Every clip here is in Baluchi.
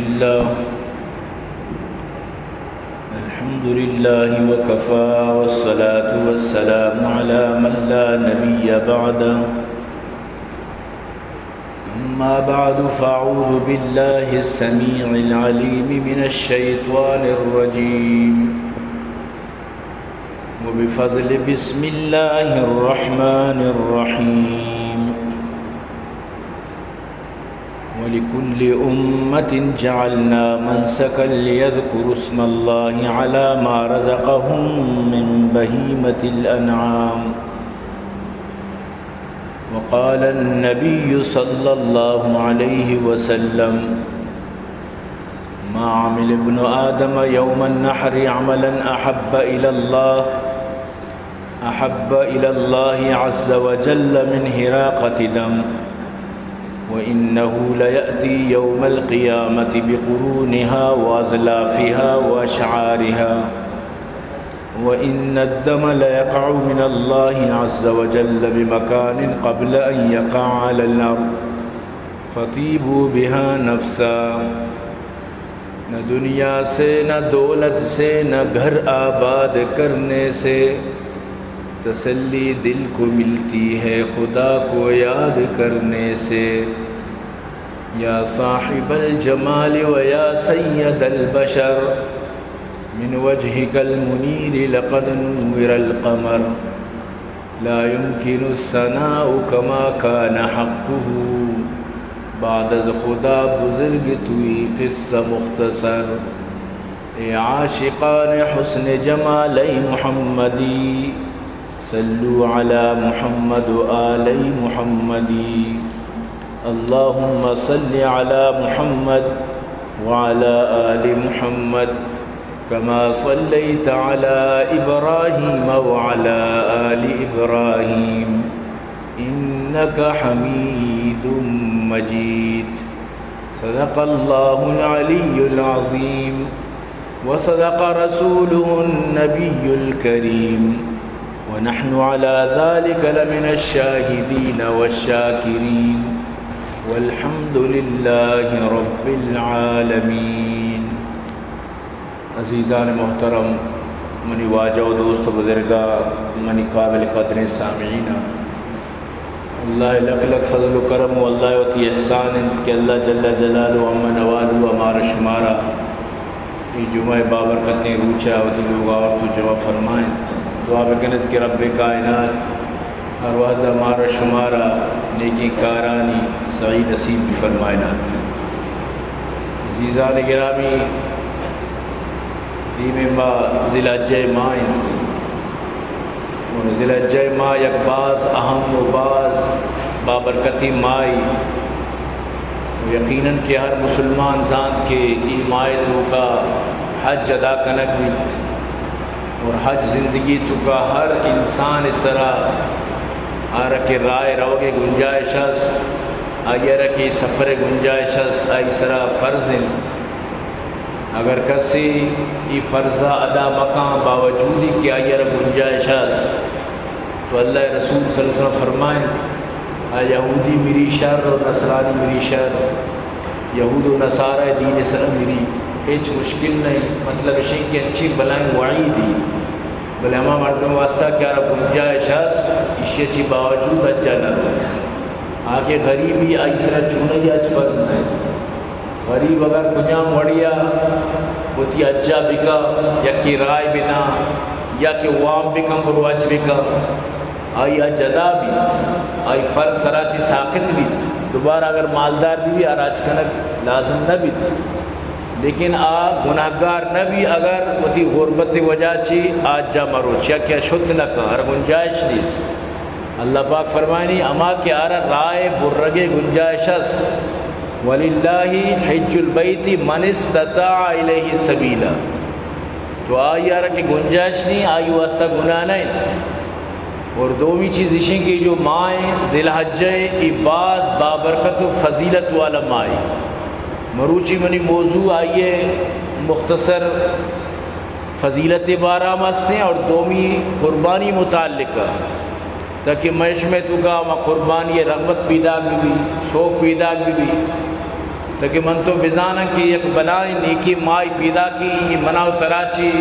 الله. الحمد لله وكفى، والصلاة والسلام على من لا نبي بعده. أما بعد، فأعوذ بالله السميع العليم من الشيطان الرجيم. وبفضل بسم الله الرحمن الرحيم. ولكل أمة جعلنا منسكا ليذكروا اسم الله على ما رزقهم من بهيمة الأنعام. وقال النبي صلى الله عليه وسلم: ما عمل ابن آدم يوم النحر عملا أحب إلى الله، أحب إلى الله عز وجل من هراقة دم، وإنه ليأتي يوم القيامة بقرونها وأظلافها وأشعارها، وإن الدم ليقع من الله عز وجل بمكان قبل أن يقع على الأرض، فطيبوا بها نفسا. نہ دنیا سے، نہ دولت سے، نہ گھر آباد کرنے سے، تسلی دل کو ملتی ہے خدا کو یاد کرنے سے. یا صاحب الجمال و یا سید البشر، من وجهك المنير لقد نور القمر، لا يمكن الثناء كما كان حقه، بعد از خدا بزرگ توئی قصہ مختصر. اے عاشقان حسن جمال محمدی، صلوا على محمد وآل محمد. اللهم صل على محمد وعلى آل محمد كما صليت على إبراهيم وعلى آل إبراهيم إنك حميد مجيد. صدق الله العلي العظيم وصدق رسوله النبي الكريم ونحن على ذلك لمن الشاهدين والشاكرين والحمد لله رب العالمين. عزیزان محترم، منی واجہ و دوست و بزرگا، منی قابل قدریں سامعینا، اللہ لک لک فضل و کرم و اللہ وتی احسان انت کہ اللہ جل جلالہ و عم نوالہ ہمارا شمارا اے جمعہ بابرکتیں روچا وتی لوگا آورت و جمع فرمائنت. دعا بکنت کہ رب کائنات ہر وہدا مارا شمارا نیکیں کارانی سعی نصیب بفرمائنات. عزیزان گرامی، دیمی ماہ ذی الحجہ ماہ انت. و ذی الحجہ ماہ یک باز اہم و باز بابرکتی ماہی. و یقیناً کہ ہر مسلمان زانت کہ ای ماہ توکا حج ادا کنگ بیت. اور حج زندگی توکا ہر انسان سرا آرا کہ راہ روگ گنجائش است، آئی را کہ سفر گنجائش است، آئی سرا فرض انت. اگر کسی ای فرض ادا مکان باوجودی کہ آئی را گنجائش است، تو اللہ رسول صلی اللہ علیہ وسلم فرمائیں، آ یہودی مری شر و نصرانی مری شر، یہود و نصارہ دین سر مری، ہچ مشکل نہیں. مطلب اشیں کہ انچیں بلائیں وعیدی، بلے ہما مردم واسطہ کہ آرا گنجائش است، ایشی چی باوجود حجا نہ روت. آ کہ غریبی آئی سرا چونئی حج فرض نہیں. غریب اگر کجام وڑیا وتی حجا بکا، یکی رائے بنا، یا کہ وام بکن برو حج بکا، آئی حج ادا بیت، آئی فرض سرا چی ساقط بیت، دوبارہ اگر مالدار بی، آرا حج کنگ لازم نہ بیت. لیکن آ گناہگار نہ بی اگر وتی غربت وجہ چی آ حجا مروچ، یا کہ شت نہ کن، ہر گنجائش نیست. اللہ پاک فرمائنی، ہما کہ آرا راہ برگے گنجائش است، وللہ حج البیت من استطاع الیہ سبیلا. تو آئی آرا کہ گنجائش نہیں، آئی واسطہ گناہ نہیں. اور دومی چیز اشیں کہ جو ماہ ذی الحجہ ای باز بابرکت و فضیلت والا ماہ. مروچی منی موضوع آئیے مختصر فضیلت بارہ ہم ہستیں اور دومی قربانی متعلقہ، تاکہ مئے شمئے توکا ہما قربانی رغبت پیداک بہ بی، شوق پیداک بہ بی. کہ من تو بزاناں کہ یک بلائیں نیکیں ماہے پیداکیں، منا و ترا چی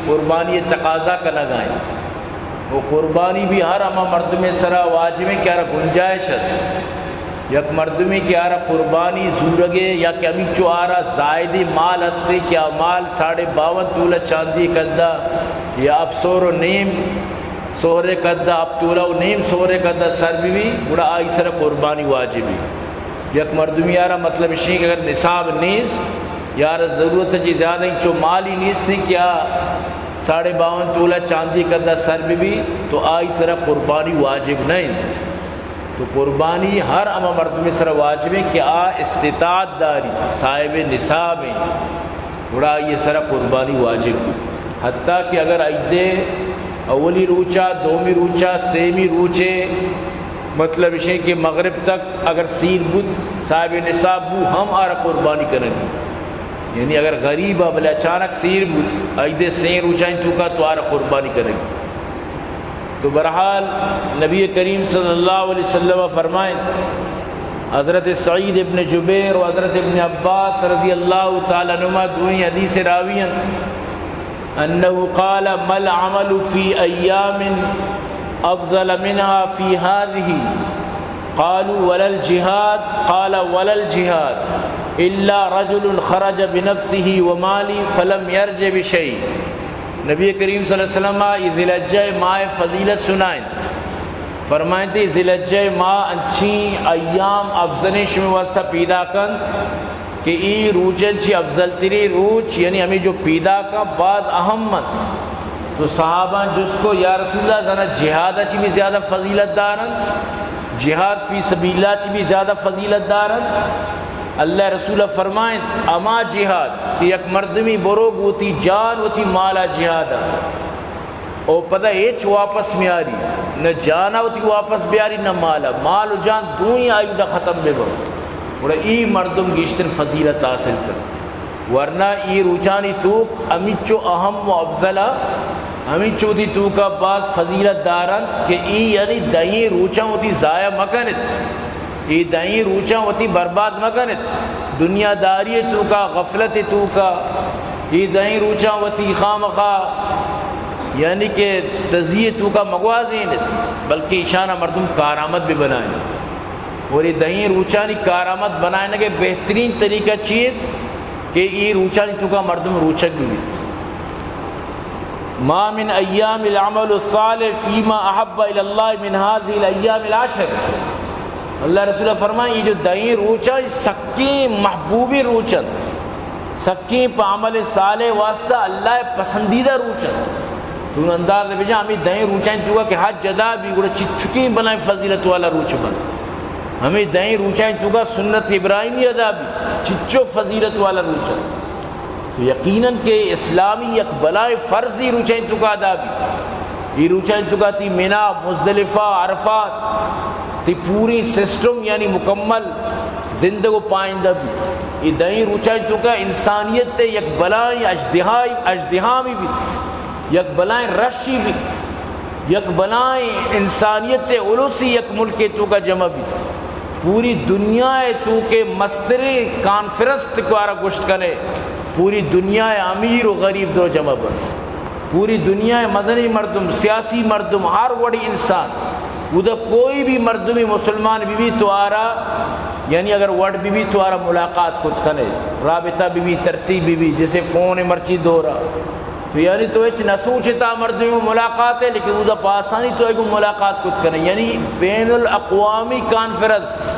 قربانی تقاضا کنگا ایں۔ و قربانی بھی ہر ہما مردمے سرا واجب ایں کہ آرا گنجائش است۔ یک مردمے کہ آرا قربانی زورگے یا کہ ہمینچو آرا زائدیں مال ہستے کہ آ مال ساڑھے باون تولہ چاندی قدا یا ہپت سور و نیم سہرے قدا، ہپت تولہ و نیم سہرے قدا سر بی بی، گڑا آئی سرا قربانی واجب ایں۔ یک مردمی آرا مطلب اشی کہ اگر نصاب نیست یا آرا ضرورت چی زیادہ انچو مالی نیست کہ آ ساڑھے باون تولہ چاندی قدا سر بی بی، تو آئی سرا قربانی واجب نہ انت۔ تو قربانی ہر ہما مردمے سرا واجب ایں کہ آ استطاعت داری، صاحب نصاب ایں، گڑا آئی سرا قربانی واجب ایں۔ حتیٰ کہ اگر عید اولی روچا، دومی روچا، سیمی روچے، مطلب اشیں کہ مغرب تک اگر سیر بوت، صاحب نصاب بو، ہم آرا قربانی کنگی۔ یعنی اگر غریب آ بلے اچانک سیر بوت، عید سین روچائیں توکا تو آرا قربانی کنگی۔ تو بہرحال نبی کریم صلی اللہ علیہ وسلم فرمائیں، حضرت سعید ابن جبیر و حضرت ابن عباس رضی اللہ تعالی عنہما دوئیں حدیث راوی ہیں، انه قال: ما العمل في ايام افضل منها في هذه؟ قالوا: ولا الجهاد؟ قال: ولا الجهاد الا رجل خرج بنفسه وماله فلم يرجع بشيء۔ نبی کریم صلی اللہ علیہ وسلم یہ ذی الحجہ ماہ فضیلت سنائیں، فرمائیں تے ذی الحجہ ماہ انچیں ایام افضلیں شمی واسطہ پیدا کن کہ ای روچن چی افضل تری روچ، یعنی ہمیں جو پیدا کا باز اہم مند۔ تو صحابہ جس کو، یا رسول اللہ، زنا جہاد چی بھی زیادہ فضیلت دارن، جہاد فی سبیل اللہ چی بھی زیادہ فضیلت دارن؟ اللہ رسول فرمائیں، اما جہاد کہ یک مردمی برو گوتی جان وتی مالا جہاد او پدا ہچ واپس میاری، نہ جانا وتی واپس بیاری، نہ مالا، مال و جان دوئیں آئی دا ختم بہ بو۔ گڑا ای مردم گیشتر فضیلت حاصل کن۔ ورنہ ای روچانی توک ہمینچو اہم و افضل ء، ہمینچو وتی توکا باز فضیلت دارنت کہ ای یعنی دہیں روچاں وتی ضائع مکنت۔ ای دہیں روچاں وتی برباد مکنت۔ دنیا داری توکا، غفلت توکا، ای دہیں روچاں وتی خامخا یعنی کہ تزیے توکا مگوازینت، بلکہ ایشانا مردم کارآمد بہ بنائیں۔ اور ای دہیں روچانی کارآمد بنائینگے بہترین طریقہ چیت؟ کہ ای روچانی توکا مردم روچگ بہ بیت۔ ما من ایام العمل الصالح فیما احب الی اللہ من هذه الایام العشر۔ اللہ رسول فرمائیں، یہ جو دہیں روچاں، یہ سکیں محبوبیں روچاں، سکیں پہ عمل صالح واسطہ اللہ پسندیدہ روچاں۔ تو انداز بجا ہمیں دہیں روچاں توکا کہ حج ادا بی، گڑا چچکیں بلائیں فضیلت والا روچ بن۔ ہمیں دہیں روچاں توکا سنت ابراہیمی ادا بی، چچو فضیلت والا روچ۔ تو یقیناً کہ اسلامی یک بلائیں فرضی روچاں توکا ادا بی۔ ای روچاں توکا تی منا، مزدلفہ، عرفات، تی پوری سسٹم یعنی مکمل زندگ و پائندہ بی۔ ای دہیں روچاں توکا انسانیت یک بلائیں اژدہائی، اژدہامی بی، یک بلائیں رشی بی۔ یک بلائیں انسانیت السی یک ملکے توکا جمع بیت۔ پوری دنیا توکے مستریں کانفرنس تکوارا گوشت کنے، پوری دنیا امیر و غریب درو جمع بن، پوری دنیا مزنی مردم، سیاسی مردم، ہر وڑی انسان، ادا کوئی بھی مردمی مسلمان بی بی تو آرا، یعنی اگر وڑ بی بی تو آرا ملاقات کت کنے، رابطہ بی بی، ترتیب بی بی، جیسے فون مرچی دورا۔ تو یعنی تو ہچ نہ سوچتا مردمے گوں ملاقات ہے، لیکن اودا پہ آسانی تو آئی گوں ملاقات کت کنے۔ یعنی بین الاقوامی کانفرنس،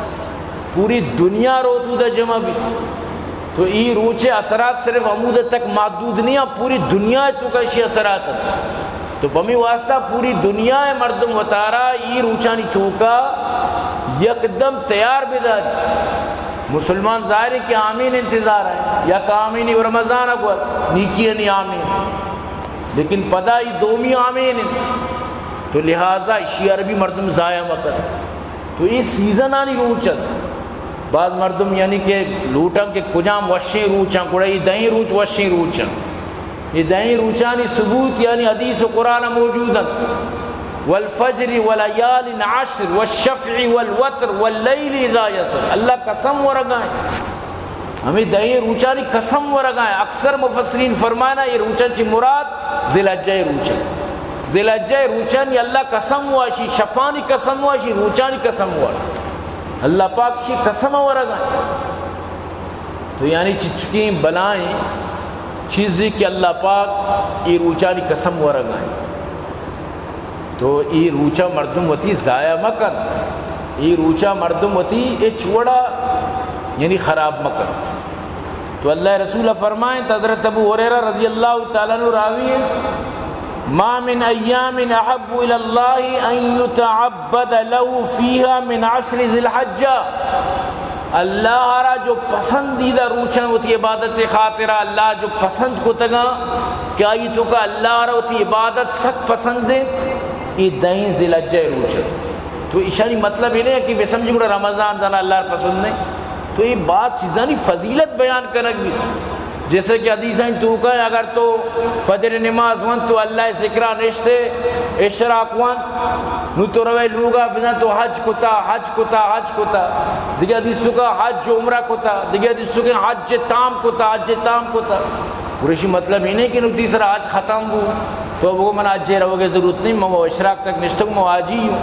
پوری دنیا روت اودا جمع بی۔ تو ای روچے اثرات صرف ہمودا تک محدود نہیں، پوری دنیا توکا اشی اثرات ہیں۔ تو پمی واسطہ پوری دنیا مردم وتارا ای روچانی توکا یکدم تیار بداری۔ مسلمان ظاہر ہے کہ آمین انتظار ہے، یک آمینی رمضان گوس، نیکی انی آمین، لیکن پدا ای دومی آمین انت۔ تو لہذا اشی عربی مردم ضائع مکن۔ تو ای سیزنانی روچ انت۔ بعض مردم یعنی کہ لوٹن کہ کجام وشیں روچاں، گڑا ای دہیں روچ وشیں روچاں۔ اے دہیں روچانی ثبوت یعنی حدیث و قرآن موجود انت۔ والفجر وليال عشر والشفع والوتر والليل إذا يسر۔ اللہ قسم ورگائیں۔ ہمے دہیں روچانی قسم ورگا ایں۔ اکثر مفسرین فرمائنا، اے روچاں چی مراد ذی الحجہ روچاں۔ ذی الحجہ روچانی اللہ قسم واشی، شپانی قسم واشی، روچانی قسم واشی۔ اللہ پاک شی قسم ورگا ایں۔ تو یعنی چچکیں بلائیں چیزے کہ اللہ پاک اے روچانی قسم ورگا ایں۔ تو اے روچا مردم وتی ضائع مکن، اے روچا مردم وتی ہچ وڑا یعنی خراب مکن۔ تو اللہ رسول فرمائیں، حضرت ابو ہریرہ رضی اللہ تعالی عنہ راوی ایں، ما من ایام احب الی اللہ ان یتعبد لہ فیہا من عشر ذی الحجہ۔ اللہ را جو پسندیدہ روچاں وتی عبادت خاطرا اللہ جو پسند کتگاں کہ آئی توکا اللہ را وتی عبادت سک پسند ایں، اے دہیں ذی الحجہ روچاں۔ تو ایشانی مطلب اے نہ کہ بسمجھی گڑا رمضان زنا اللہ را پسند نہ ایں۔ تو اے بعض چیزانی فضیلت بیان کنگ بیت۔ جیسے کہ حدیثانی توکا ایں، اگر تو فجر نماز ونت تو اللہ ذکرا نشتے، اشراق ونت، نو تو روے لوگا بزن تو حج کتا، حج کتا، حج کتا۔ دگہ حدیث توکا حج و عمرہ کتا، دگہ حدیث توکا حج تام کتا، حج تام کتا۔ گڑا ایشی مطلب اے نہ کہ نو تئی سرا حج ختم بو، تو بگو من حج روگے ضرورت نہ ایں، من اشراق تک نشتگ، من حاجی اوں۔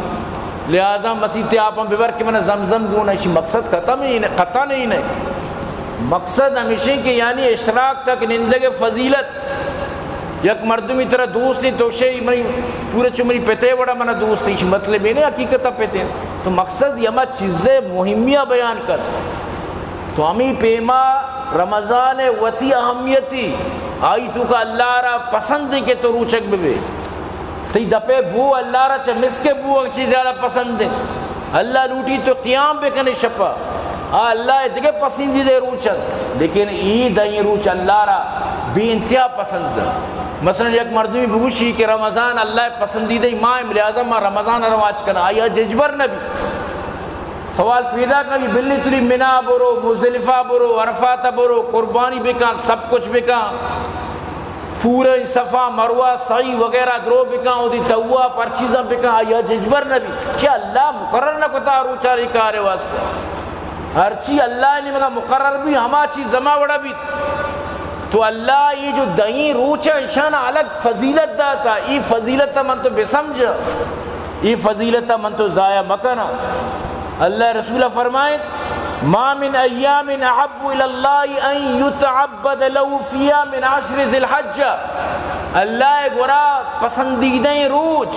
لہذا مسیت آپاں ببر کہ من زمزم گون۔ ایشی مقصد قطعاً اے نہ، قطعاً اے نہ۔ مقصد ہمیش ایں کہ یعنی اشراق تک نندگ فضیلت۔ یک مردمی ترا دوست ایں، تو شے منی پورے چو منی پتے وڑا منا دوست ایں، ایشی مطلب اے نہ حقیقتا پتے۔ تو مقصد اے ہما چیزے مہمیا بیان کن۔ تو ہمے پیما رمضان وتی اہمیتی، آئی توکا اللہ را پسند ایں کہ تو روچگ ببے۔ تئی دپے بو اللہ را چہ مسک بو چی زیادہ پسند ایں۔ اللہ لوٹی تو قیام بکنے شپا۔ آ اللہ دگہ پسندیدہ روچ ایں، لیکن اے دہیں روچ اللہ را بے انتہا پسند ایں۔ مثلاً یک مردمی بگوشی کہ رمضان اللہ پسندیدہ ماہ ایں، لہذا ما رمضان رواج کنا، آئی ہچبر نہ بی۔ سوال پیدا کنی، بلی تلی منا برو، مزدلفہ برو، عرفات برو، قربانی بکن، سب کچھ بکن، پورے صفا مروہ سعی وغیرہ درو بکن، وتی طواف ہر چیزاں بکن، آئی ہچبر نہ بی۔ کہ اللہ مقرر نہ کتا روچا اے کار واسطہ۔ ہرچی اللہ نیمگا مقرر بی، ہما چیز ہما وڑا بی۔ تو اللہ اے جو دہیں روچ ایں، ایشانا الگ فضیلت داتا، اے فضیلتا من تو بسمجھ، اے فضیلتا من تو ضائع مکنا۔ اللہ رسول فرمائیں، ما من ایام احب الی اللہ ان یتعبد لہ فیہا من عشر ذی الحجہ۔ اللہ گورا پسندیدہ روچ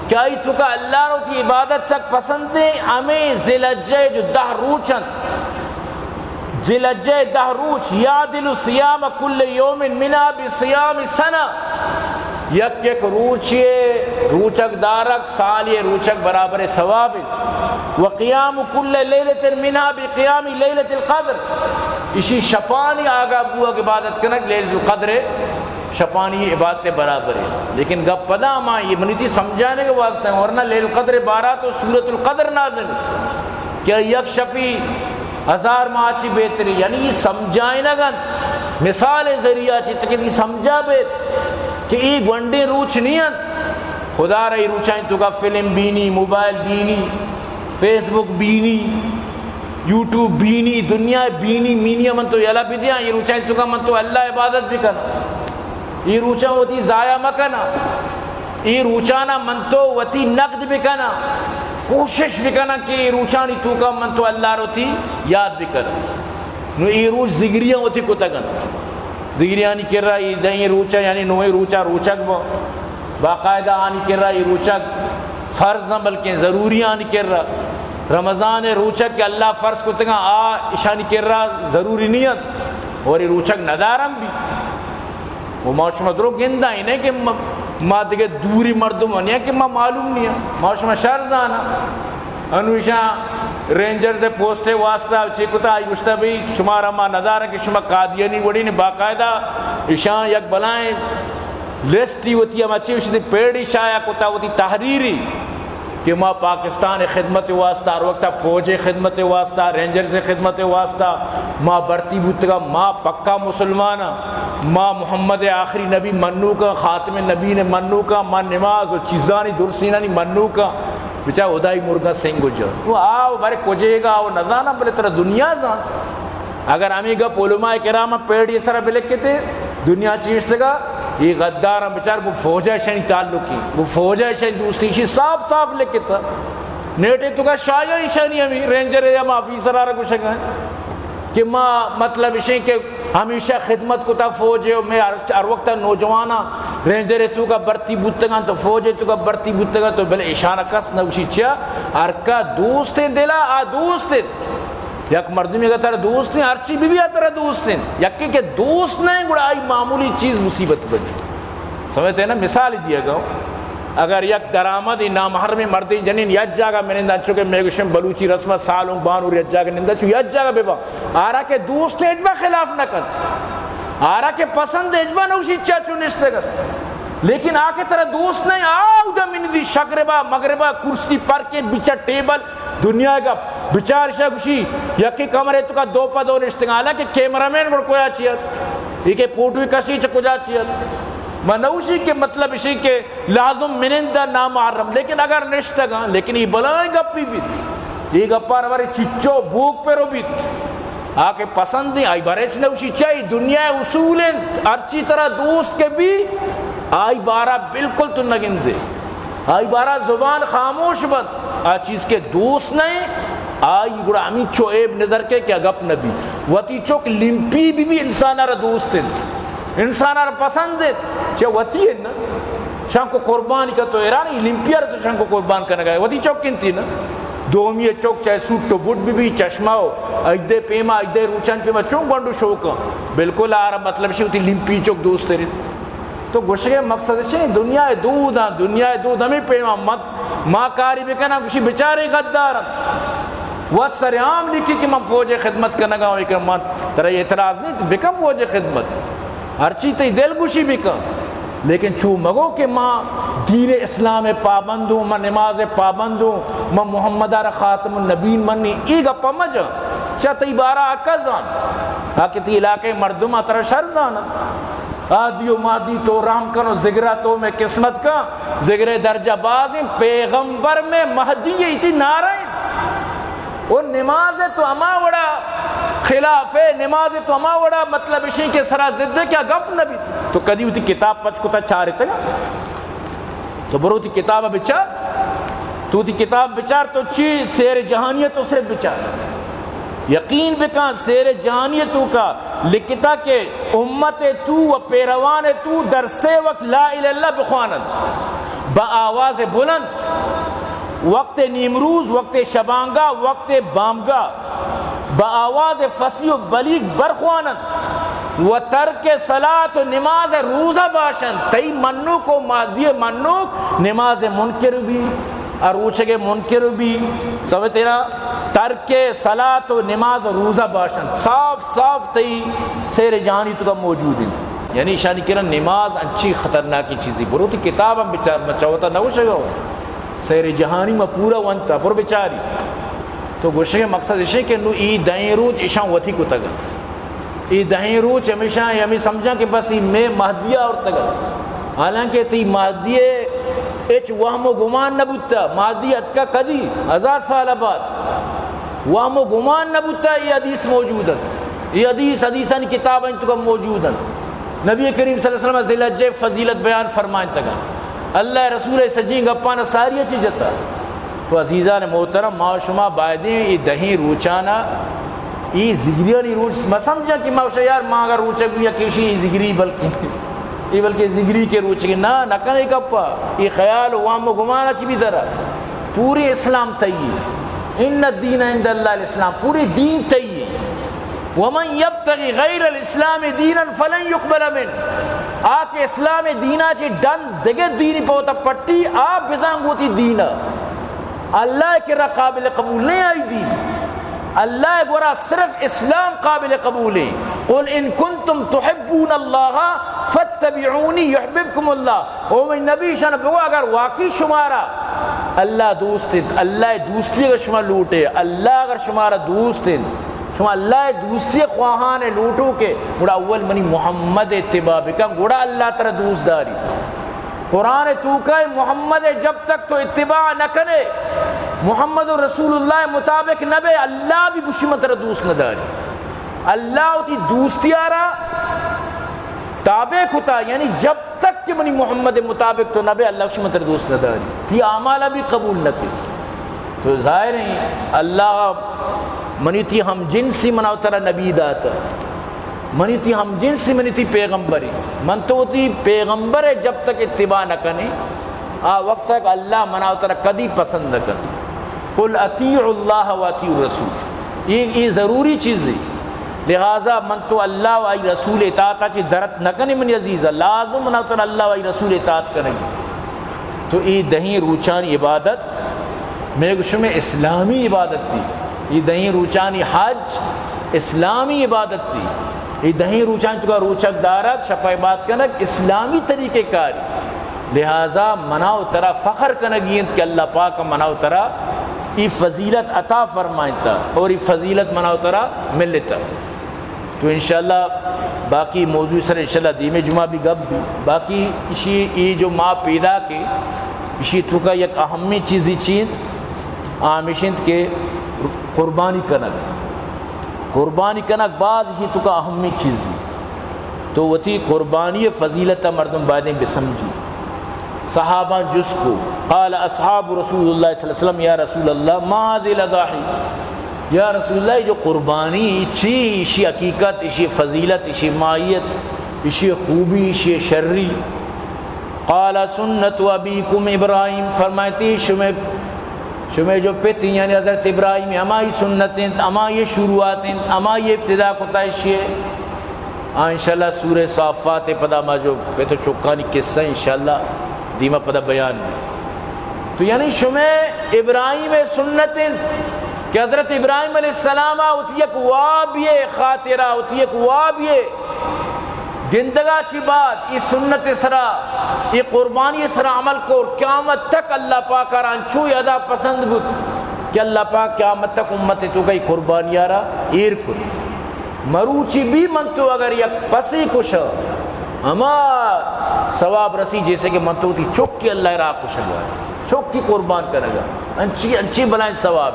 کہ آئی توکا اللہ را وتی عبادت سک پسند ایں، ہمے ذی الحجہ جو دہ روچ انت، ذی الحجہ دہ روچ، یعدل صیام کل یوم منہا بصیام سنہ، یک یک روچے روچگ دارگ سالے روچگ برابر ثواب انت۔ وقیام کل لیلۃ منہا بقیام لیلۃ القدر، ایشی شپانی آگاہ بوگ عبادت کنگ لیلۃ القدر شپانی عبادت برابر ایں۔ لیکن گپ پدا ما اے منی تئی سمجھانے کے واسطے، ورنہ لیلۃ القدر بارہ تو سورۃ القدر نازل کہ یک شپی ہزار ماہ چی بہتری، یعنی اے سمجھائینگ انت، مثال ذریعہ چی تاکہ تئی سمجھا بیت کہ اے گونڈیں روچ نہ انت۔ خدا را اے روچانی توکا فلم بینی، موبائل بینی، فیس بک بینی، یوٹیوب بینی، دنیا بینی مینی، من تو یلہ بدیاں، اے روچانی توکا من تو اللہ عبادت بکن۔ اے روچاں وتی ضائع مکناں۔ اے روچانا من تو وتی نقد بکناں۔ کوشش بکناں کہ اے روچانی توکا من تو اللہ را وتی یاد بکناں۔ نو اے روچ ذگریاں وتی کتگ انت۔ ذگریانی کرا اے دہیں روچا، یعنی نوہیں روچا روچگ بو۔ باقاعدہ آنی کرا اے روچگ فرض انت، بلکیں ضروری آنی کرا۔ رمضان روچگ کہ اللہ فرض کتگاں، آ اشانی کرا ضروری نہ انت۔ اور اے روچگ ندارن بی۔ و ما شما درو گنداں، اے نہ کہ ما، ما دگہ دوری مردم نہ کہ ما معلوم نہ، ما شما شر زاناں۔ انو ایشاں رینجرز پوسٹ واسطہ چی کتا، آئی گوشتا بھئی شمارا ما ندارن کہ شما قادیانی وڑی نے۔ باقاعدہ ایشاں یک بلائیں لسٹی وتی ہما چی وشتی پیڑی شائع کتا، وتی تحریری کہ ما پاکستان خدمت واسطہ، ہر وقت فوج خدمت واسطہ، رینجرز خدمت واسطہ ما بھرتی بوتگا، ما پکا مسلمان ہاں، ما محمد آخری نبی منوکاں، خاتم نبی نے منوکاں، ما نماز و چیزانی درسینانی منوکاں۔ بچا خدائی مرگا سنگ و جا۔ تو آو بارے کجے گا، آو نزانا، بلے ترا دنیا زان۔ اگر ہمیں گپ علماء کرام پیڑی سر بلکتے، دنیا چیشتگا، یہ غداراں بچار، وہ فوج ءَ شنی تعلقی، وہ فوج ءَ شنی دوستی، شی صاف صاف لکھتا۔ نیٹے تو کا شاید ایشانی ہمیں رینجر یا ما آفیسر آ رہا گوشگا کہ ما مطلب اشیں کہ ہمیشہ خدمت کتا فوج ءَ، میں ہر، ہر وقت نوجواناں رینجر ءِ توکا بھرتی بوتگاں تو فوج ءِ توکا بھرتی بوتگاں تو بلے ایشانا کس نہ گوشی چیا، ہر کا دوستیں دلا آ دوست انت۔ یک مردمی اگر ترا دوست انت، ہرچی بی بی آ ترا دوست انت۔ یکی کہ دوست نہ انت، گڑا آئی معمولی چیز مصیبت بنت۔ سمجھتے ہیں نا؟ مثال دیا گا، اگر یک درآمد نامحرم مردیں جنین یک جاگہ منند، انچو کہ میں گوشم بلوچی رسم سالوں بانور یک جاگہ نندا چو یک جاگہ ببا، آرا کہ دوست اجبا خلاف نہ کنت، آرا کہ پسند اجبا نوشی چا چو نشتگت۔ لیکن آ کہ ترا دوست نہ انت، آ اودا منندی شگربا مغربا کرسی پرکیں بچا ٹیبل، دنیا ءِ گپ بچار، شا گوشی یکے کمرے توکا دو پہ دو نشتگاں، حالانکہ کیمرہ مین گڑ کجا چی ات؟ یہ کہ فوٹو کشی چہ کجا چی ات؟ من نوشی کہ مطلب اشی کہ لازم منند نامحرم، لیکن اگر نشتگاں، لیکن یہ بلائیں گپی بیت، یہ گپار ورے چچو بوک پہ رو بیت۔ آ کہ پسند انت، آئی بارے چ نوشی چاہی، دنیا ءِ اصول انت، ہرچی ترا دوست کہ بی، آئی بارا بالکل تو نگندے۔ آئی بارا زبان خاموش بنت۔ آ چیز کہ دوست نہ انت، آئی گڑا ہمینچو عیب نظر کے کہ گپ نہ بی۔ وتی چک لمپی بی بی انسان را دوست انت، انسان را پسند انت، چہ وتی انت نا۔ شنکو قربانی کا تو ایرانی لمپی را تو شنکو قربان کنگا، وتی چک انتی نا۔ دومی چک چاہے سوٹ و بوٹ بی بی، چشمہ و اجدے پیما، اجدے روچان پیما چون گونڈو شوکاں۔ بالکل آرا مطلب شی وتی لمپی چک دوست رت۔ تو گوشگ ءِ مقصد چے؟ دنیا ءِ دود آں، دنیا ءِ دود ہمیں پیما مت، ما کاری بکناں، گوشی بچارے غدار انت۔ وت سر عام لکھی کہ من فوج ءِ خدمت کنگا ہوں، کہ من، ترا اعتراض نہیں، بکن فوج ءِ خدمت، ہرچی تئی دل گوشی بکن، لیکن چو مگو کہ ما دین اسلام ءِ پابند ہوں، ما نماز ءِ پابند ہوں، ما محمد ءَ را خاتم النبیین منی، ای گپ مجن، چا تئی بارا حق زان، تاکہ تئی علاقے مردم ترا شر زانن۔ آدی و مادی تو رحم کن و زگرا تو میں قسمت کن، زگرے درجہ باز ہیں، پیغمبر میں مہدی ہے، اتی نعرہ ہیں۔ و نماز تو ہما وڑا خلاف ہے، نماز تو ہما وڑا مطلب اشی کہ سرا ضد ہے، کیا گپ نبی؟ تو کدی وتی کتاب پچ کتا چارتگا؟ تو برو وتی کتاب بچار، تو وتی کتاب بچار، تو چی سیر جہانی تو صرف بچار۔ یقین بکن، سیر جہانی تو کا لکھتا کہ امت تو و پیروان تو در سے وقت لا الہ الا اللہ بخوانند با آواز بلند، وقت نیمروز، وقت شبانگا، وقت بامگا، با آواز فصیح و بلیغ برخوانند و ترک صلاة و نماز روزہ باشند۔ تئی منوک و مہدی منوک نماز منکر بی، ء روچگ ء منکر بی، سمجھتے نا؟ ترک صلاة و نماز و روزہ باشند، صاف صاف تئی سیر جہانی تو کا موجود ہیں۔ یعنی شانی کرا نماز انچی خطرناکی چیزی۔ برو تی کتاب ہم بچار، من چوتا نہ گوشگا ہوں۔ سیر جہانی ما پورا ونتا، پر بچاری۔ تو گوشگ مقصد اشے کہ نو ای دہیں روچ اشان وتی کتگا۔ ای دہیں روچ ہمیشہ ہمیں سمجھاں کہ بس ای میں مہدی آورتگ ات۔ حالانکہ تی مہدی ہچ وہم و گمان نہ بوتا۔ مہدی اتکا کدی؟ ہزار سال بعد۔ وہم و گمان نہ بوتا، ای حدیث موجود انت۔ ای حدیث، حدیثانی کتاب انت تو موجود انت۔ نبی کریم صلی اللہ علیہ وسلم ذی الحجہ فضیلت بیان فرمائنتگا۔ اللہ رسول سجین گپانا ساری چی جتا۔ تو عزیزان محترم، ما شما بایدیں ای دہیں روچانا، ای زگریانی روچ، ما سمجھا کہ ما شما یار ما اگر روچک بھی یکیشی ای زگری بلکہ، ای بلکہ زگری کے روچک نہ، نہ کنے کپا، ای خیال و وام و گمان اچ بھی درا۔ پوری اسلام تئی۔ ان الدین عند اللہ الاسلام، پوری دین تئی۔ ومن یبتغی غیر الاسلام دینا فلن یقبل منه۔ آ کہ اسلام دینا چی ڈن دگہ دینی پوتا پٹی، آ بزان گوتی دینا۔ اللہ کرا قابل قبول نہیں آئی دین۔ اللہ گورا صرف اسلام قابل قبول ہے۔ قل ان کنتم تحبون اللہ فاتبعونی یحببکم اللہ۔ او منی نبی شان بگو، اگر واقعی شمارا اللہ دوست انت، اللہ دوستی اگر شما لوٹے، اللہ اگر شمارا دوست انت، شما اللہ دوستی خواہان لوٹو کے، گڑا اول منی محمد اتباع بکن، گڑا اللہ ترا دوست داری۔ قرآن توکا محمد جب تک تو اتباع نہ کنے، محمد رسول اللہ مطابق نہ بے، اللہ بھی گوشی من ترا دوست نہ داری۔ اللہ وتی دوستی آرا تابع کتا، یعنی جب تک کہ منی محمد مطابق تو نبے، اللہ شما تر دوست نداری، تی اعمال بھی قبول نہ کی۔ تو ظاہر ہیں اللہ منی تی ہم جنسی منا ترا نبی داتا، منی تی ہم جنسی منی تی پیغمبری، من تو تی پیغمبر جب تک اتباع نہ کنے، آ وقت تک اللہ منا ترا کدی پسند نہ کن۔ قل اطیعوا اللہ و اطیعوا الرسول۔ یہ، یہ ضروری چیز ہے۔ لہذا من تو اللہ و آئی رسول اطاعت چی درت نہ کنے منی عزیز، لازم منا ترا اللہ و آئی رسول اطاعت کنگی۔ تو یہ دہیں روچانی عبادت، میں گوشم اسلامی عبادت تھی۔ یہ دہیں روچانی حج اسلامی عبادت تھی۔ یہ دہیں روچانی تو کا روچک دارت، شپا عبادت کنگ اسلامی طریقہ کاری۔ لہذا منا و ترا فخر کنگی انت کہ اللہ پاک منا و ترا ای فضیلت عطا فرمائنتا اور ای فضیلت منا و ترا ملتا۔ تو انشاءاللہ باقی موضوع سر انشاءاللہ دیمے جمعہ بھی گپ بھی۔ باقی اشی ای جو ما پیدا کے، اشی تو کا یک اہمی چیزی چین آمشنت کہ قربانی کنگ۔ قربانی کنگ باز اشی تو کا اہمی چیزی۔ تو وتی قربانی فضیلت مردم بایدیں بسمجھی۔ صحابہ جس کو، قال اصحاب رسول اللہ صلی اللہ علیہ وسلم، یا رسول اللہ، ما هذه الاضاحی؟ یا رسول اللہ، یہ جو قربانی چی، اشی حقیقت، اشی فضیلت، اشی ماہیت، اشی خوبی، اشی شری؟ قال سنت ابیکم ابراہیم، فرمائیتی شمے، شمے جو پت یعنی حضرت ابراہیم، ہمائی سنت انت، ہمائی شروعات انت، ہمائی ابتدا کتا اشی۔ آ انشاءاللہ سورہ صافات پدا ما جو پت و چکانی قصہ انشاءاللہ دیما پدا بیان بی۔ تو یعنی شمے ابراہیم سنت انت کہ حضرت ابراہیم علیہ السلام وتی یک وابی خاطرہ، وتی یک وابی گندگا چی بعد ای سنت سرا، ای قربانی سرا عمل کو، قیامت تک اللہ پاک را انچو ادا پسند بود کہ اللہ پاک قیامت تک امت تو گئی قربانی را ایر کت۔ مروچی بھی من تو اگر یک پسی کش، ہما ثواب رسی جیسے کہ من تو تی چکی اللہ را کشگا، چکی قربان کنگا، انچی، انچی بلائیں ثواب۔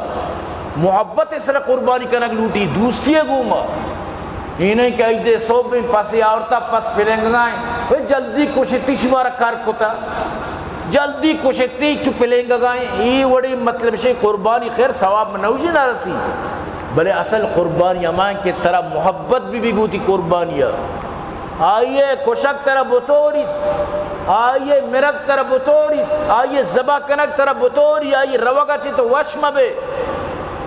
محبت سرا قربانی کنگ لوٹی، دوستی گوما۔ اے نہیں کہ عید صبح پس آورتا، پس پلنگائیں، اے جلدی کشتی شمارا کار کتا، جلدی کشتی چو پلنگائیں۔ اے وڑی مطلب شے قربانی خیر ثواب نوشی نہ رسی، بلے اصل قربانی ہمائیں کہ ترا محبت بھی بھی گوتی قربانی۔ آئیے کشک ترا بطوری، آئیے مرگ ترا بطوری، آئیے ذبح کنگ ترا بطوری، آئیے روگا چی تو وش مبے۔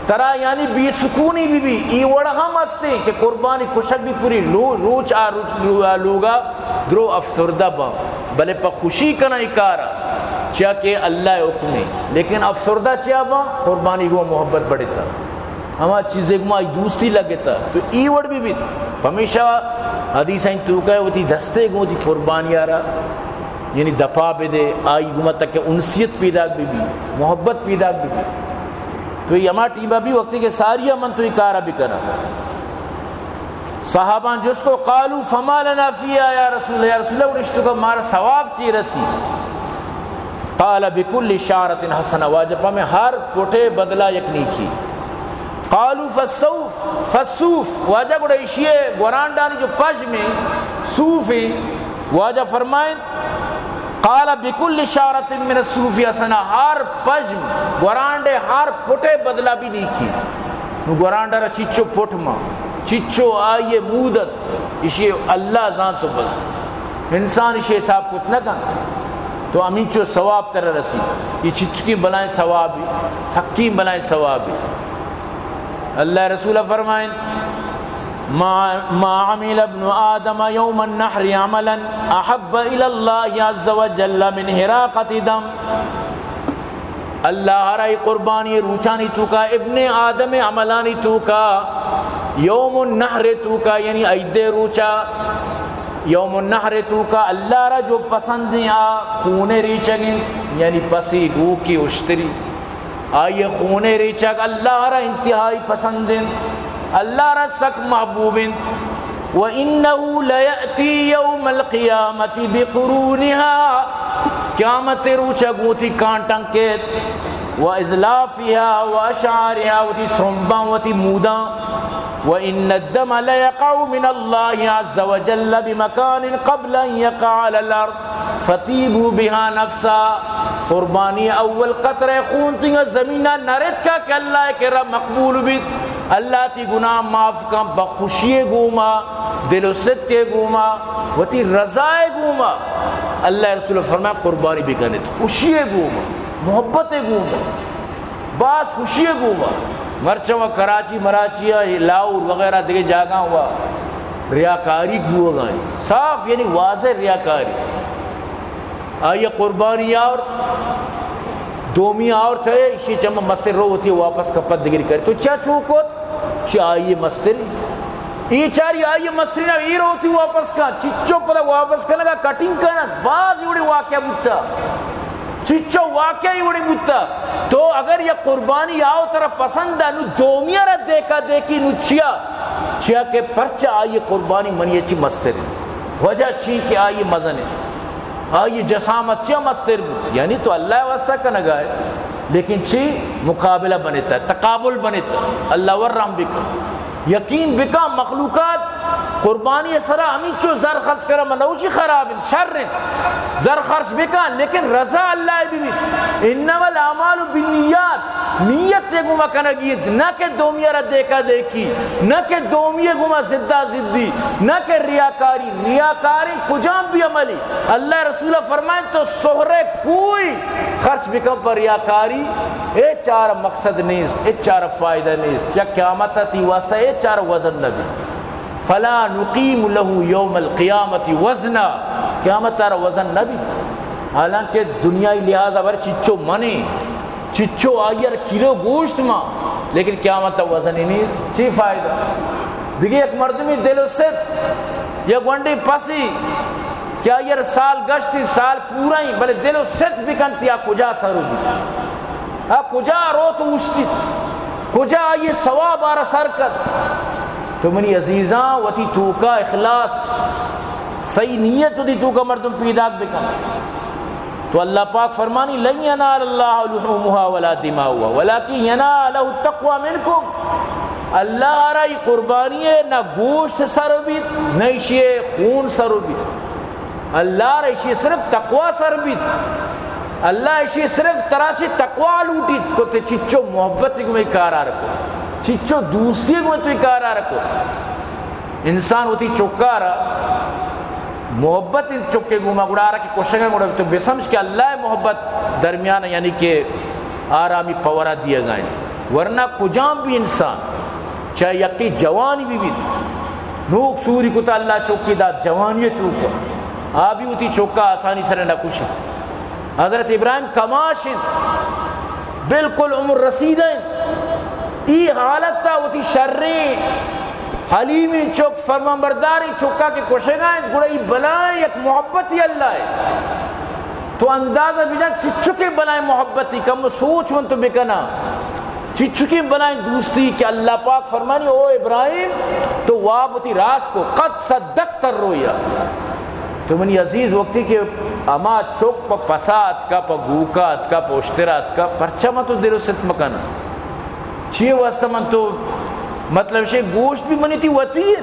ترا یعنی بے سکونی بی بی، ای وڑ ہم ہستے کہ قربانی کشک بی پوری لو-، روچ آ روچ لو-، آ لوگا درو افسردہ باں، بلے پہ خوشی کنا ای کارا، چیا کہ اللہ حکمے، لیکن افسردہ چیا باں؟ قربانی گو محبت بڑھتا، ہما چیزے گو ما دوستی لگتا، تو ای وڑ بی بیت۔ ہمیشہ حدیث ہیں تو کہ وتی دستے گو تی قربانی آرا، یعنی دپا بدے، آئی گو ما تک انسیت پیدا بی بی، محبت پیدا بی بی۔ تو یہ ہما ٹیما بھی وقتی کہ ساری من تو یہ کارا بکناں۔ صحابان جس کو، قالوا فما لنا فيها يا رسول الله، یا رسول اللہ، ورشتو کا مارا ثواب چی رسی؟ قال بكل شعرة حسنة، واجہ پہ میں ہر پٹے بدلا یک نیکی۔ قالوا فالصوف، فالصوف، واجہ گڑا اشیے گورانڈانی جو پژمیں صوفیں، واجہ فرمائیں، قال بكل شعرة من الصوف حسنة، ہر پژم گورانڈے ہر پٹے بدلا بھی نیکی۔ نو گورانڈا را چچو پٹ ما، چچو آئیے مودت، اشی اللہ زانت و بس۔ انسان اشی حساب کت نہ کن۔ تو ہمینچو ثواب ترا رسی۔ یہ چچکی بلائیں ثوابی، سکی بلائیں ثوابی۔ اللہ رسول فرمائیں، ما، ما عمل ابن آدم يوم النحر عملا أحب إلى الله عز وجل من هراقة دم۔ اللہ را ای قربانی روچانی توکا، ابن آدم عملانی توکا، یوم النحر توکا، یعنی عید روچا، یوم النحر توکا اللہ را جو پسندیں آ خون ریچگیں، یعنی پسی، گوکی، اشتری۔ آئی خون ریچگ اللہ را انتہائی پسند انت، اللہ را سک محبوب انت۔ وإنه ليأتي يوم القيامة بقرونها، قیامت روچ گوتی کانٹاں کیت، وأظلافها وأشعارها، وتی سرمباں وتی موداں۔ وإن الدم ليقع من الله عز وجل بمكان قبل أن يقع على الأرض فطيبوا بها نفسا۔ قربانی اول قطرہ خون تنگا زمینہ نرتکا کہ اللہ کرا مقبول بیت، اللہ تی گناہ معاف کن، بخوشی گوما، دل و صدق گوما، وتی رضا گوما۔ اللہ رسول فرمائے قربانی بکنت خوشی گوما، محبت گوما، باز خوشی گوما۔ مرچا و کراچی مراچی لاہور وغیرہ دگہ جاگہ و ریاکاری بوگا، صاف یعنی واضح ریاکاری۔ آئی قربانی آورت، دومی آورت ہے، ایشی چم مستر رو ہوتی واپس کپت دگری کرے۔ تو چیا چو کت؟ چی آئی مستری؟ ای چاری آئی مستری نا، ای رو ہوتی واپس کا۔ چچو پدا واپس کنگا کٹنگ کنت۔ باز ایوڑی واقعہ بوتا۔ چچو واقعہ ایوڑی بوتا۔ تو اگر یک قربانی آو ترا پسند ہے، نو دومی را دیکھا دیکھی، نو چیا؟ چیا کہ پرچا آئی قربانی منی چی مستری۔ وجہ چی کہ آئی مزن ہے۔ آئی جسامت چیا مستر بوت؟ یعنی تو اللہ واسطہ کنگا ہے، لیکن چی؟ مقابلہ بنتا، تقابل بنتا۔ اللہ ور رحم بکن، یقین بکن، مخلوقات قربانی سرا ہمینچو زر خرچ کرا، من نوشی خراب انت، شر انت، زر خرچ بکن، لیکن رضا اللہ بی بی۔ انما الاعمال بالنیات، نیت سے گما کنگی انت، نہ کہ دومی را دیکھا دیکھی، نہ کہ دومی گما زدا زدی، نہ کہ ریاکاری۔ ریاکاری کجام بھی عملی۔ اللہ رسول فرمائے تو سہرے کوئی خرچ بکن پر ریاکاری، اے چار مقصد نیست، اے چار فائدہ نیست، چا قیامت تی واسطہ اے چار وزن نبی۔ فلا نقیم له یوم القیامت وزنا، قیامت تارا وزن نبی۔ حالانکہ دنیای لحاظ ابر چچو منے، چچو آئیر کلو گوشت ما، لیکن قیامت تا وزن ہی نیست، چی فائدہ؟ دیگه یک مردمی دل و ست، یک گونڈی پسی کہ آئیر سال گشتی، سال پورا ہی، بلے دل و ست بکنتی آ کجا سر ہو دی؟ آ کجا روت و اوشتیت؟ کجا آئی ثواب آرا سر کت؟ تو منی عزیزاں، وتی توکا اخلاص، صحیح نیت وتی توکا مردم پیداک بکن۔ تو اللہ پاک فرمانی، لن ینال اللہ لحومها ولا دماؤها ولکن ینالہ التقوی منکم۔ اللہ را ای قربانی ہے، نہ گوشت سر بیت، نہ ایشی خون سر بیت۔ اللہ را ایشی صرف تقوی سر بیت۔ اللہ ایشی صرف ترا چی تقوی لوٹیت، کو تے چچو محبت گمے کارا رکو، چچو دوستی گمے تو کارا رکو۔ انسان وتی چکا را محبت انت چکے گوما، گڑا آرا کہ کشگا، گڑا تو بسمجھ کہ اللہ محبت درمیان، یعنی کہ آرامی پورا دیگا انت۔ ورنہ کجام بھی انسان، چاہے یکی جوانی بھی بیت، نوک سوری کتا اللہ چکی دات جوانی توکا، آ بھی وتی چکا آسانی سر نہ کشی۔ حضرت ابراہیم کماش انت، بالکل عمر رسیدہ انت، ای حالت تا وتی شریں حلیمیں چک، فرمانبرداریں چکا کہ کشگا انت، گڑا ای بلائیں یک محبتی اللہ ہے۔ تو اندازہ بجن چچکیں بلائیں محبتی، کم سوچ من تو بکنا، چچکیں بلائیں دوستی کہ اللہ پاک فرمانی، او ابراہیم، تو واب وتی راست کو، قد صدقت الرؤیا۔ تو منی عزیز، وقتی کہ ہما چک پہ پسا اتکا، پہ گوکا اتکا، پہ اشترا اتکا، پرچا من تو دل و ست مکنا؟ چی واسطہ من تو، مطلب شے گوشت بھی منی تی وتی ہے۔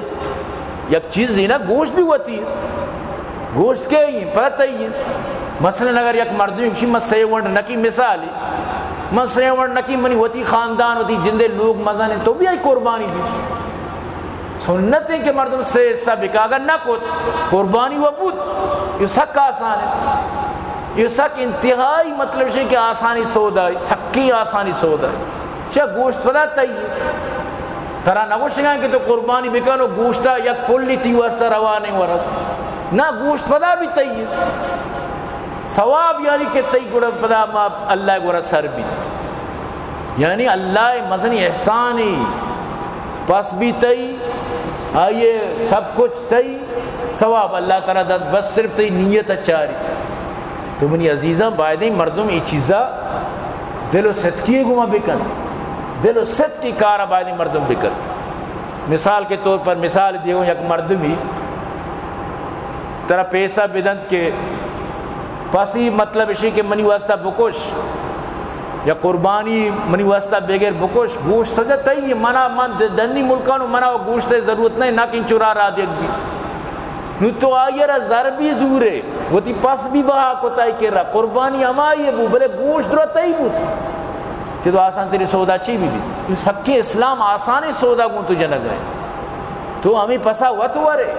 یک چیز دینا، گوشت بھی وتی ہے۔ گوشت کے ہی، پتہ ہی ہے۔ مثلاً اگر یک مردمی کشی، من سے ونڈ نکی، مثالی، من سے ونڈ نکی، منی وتی خاندان، وتی جندے لوگ مزن ہیں، تو بھی آئی قربانی بھی۔ سنت ہے کہ مردم سے حصہ بکا، اگر نہ کت، قربانی و بود۔ یہ سک آسان ہے، یہ سک انتہائی، مطلب شے کہ آسانی سودا ہے، سکی آسانی سودا ہے۔ چہ گوشت پدا تئی، ترا نگوشگاں کہ تو قربانی بکن و گوشتا یک پلی تی واسطہ روا نہیں ورد۔ نہ، گوشت پدا بھی تئی۔ ثواب یعنی کہ تئی گڑا پدا ما اللہ گڑا سر بھی۔ یعنی اللہ مزنی احسانی، پس بھی تئی، آئیے سب کچھ تئی، ثواب اللہ تعالیٰ داد، بس صرف تئی نیت اچاری۔ تو منی عزیزاں، بایدیں مردم ای چیزا دل و صدقی گما بکن، دل و صدقی کارا بایدیں مردم بکن۔ مثال کے طور پر، مثال دیگوں، یک مردمی ترا پیسہ بدنت کہ پسی، مطلب اشی کہ منی واسطہ بکش، یا قربانی منی واسطہ بگر بکش، گوشت سجا تئی، منا، من د-، دنی ملکانو، منا و گوشت ضرورت نہیں، نہ کہ انچو را را دیگ بی۔ نو تو آئی را زر بی زورے، وتی پس بی بہا کتا ای کرا، قربانی ہمائی بو، بلے گوشت درا تئی بو۔ کہ تو آسان تری سودا چی بی بی؟ تو سکے اسلام آسان سودا گون تو جنگ ہے۔ تو ہمیں پسا وت ورے،